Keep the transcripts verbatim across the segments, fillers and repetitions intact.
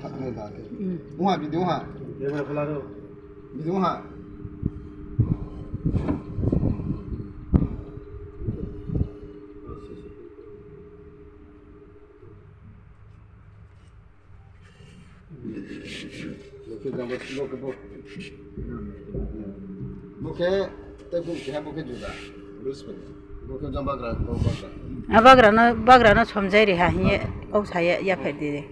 tha nai ba khe. Ong ha, video ha. Video ha. Bo khe, tei bung keha bo khe juda. Bo khe jang bagra, bo bagra. A bagra no, bagra no somjai ri ha hing ye, kau sa ye, yaphai di de.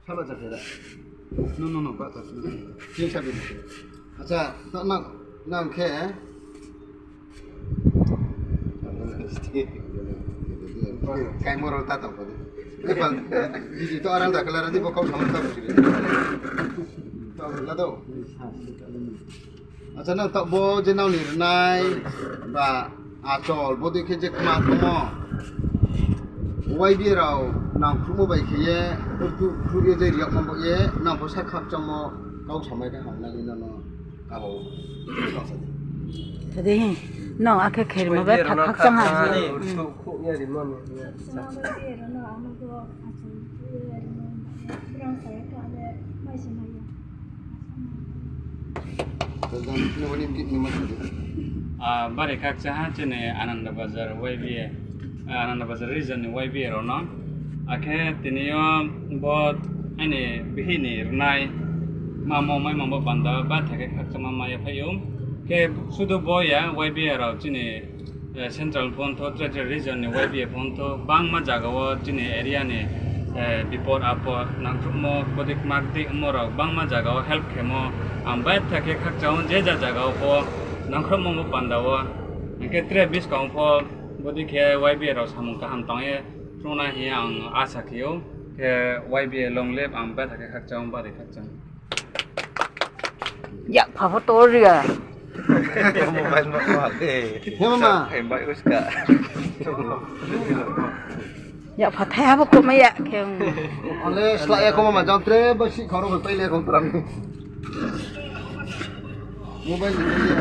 Saba ja khe da. No, no, no, ba ta. Chini sabi. Acha, ta nang, nang khe. Kai moro ta tong padi. Epal, biji to aral da kala radi bo kau sama ta bisi. Ta la do. Acha, nang taoh bo je nang ni rnai ba achol, bodei khe je kma tongmo, Y B A rao nang khruhmo bai khe ye, khruh ye je riyagmo bo ye, nang pho sa khakchangmo kau samai khe hamnai hing no no abo kau sa di. Tadi, no akhe kherimo ba tha khakchang ha. Ah, bari khakchang ha chini Ananda Bazar Y B A, ah, Ananda Bazar region ni Y B A rao no. Akhe tini yo bo aini bihih ni rnai mamo maimo bo panda ba tha khe khakchangma ma ya phai ou. Khe sudu bo ya Y B A rao chini eh, central pho ong thou, tre tre region ni Y B A pho ong thou, bangma zaga wo chini area ni, eh, bipod apod, nangkhruhmo, bodei kma kdei ongmo rao, bangma zaga wo help khemo, ang bai tha khe khakchang ou, je ja zaga wo pho nangkhruhmo bo panda wo, hing khe tre buskang pho, bodei khe Y B A rao samung kaham tang ye, thruhnai hing ye ang asa khe ou, khe Y B A long live, ang bai tha khe khakchang ou, bari khakchang. Yak pha pho tor ri ya. Mobile ma ma de. He mama. Sa phai bai uska. Yak pha thai ha bo khomai ya khe. Ale sla ya kho mama jang tre ba si khoro bai pai le kho pran. Mobile ni ya.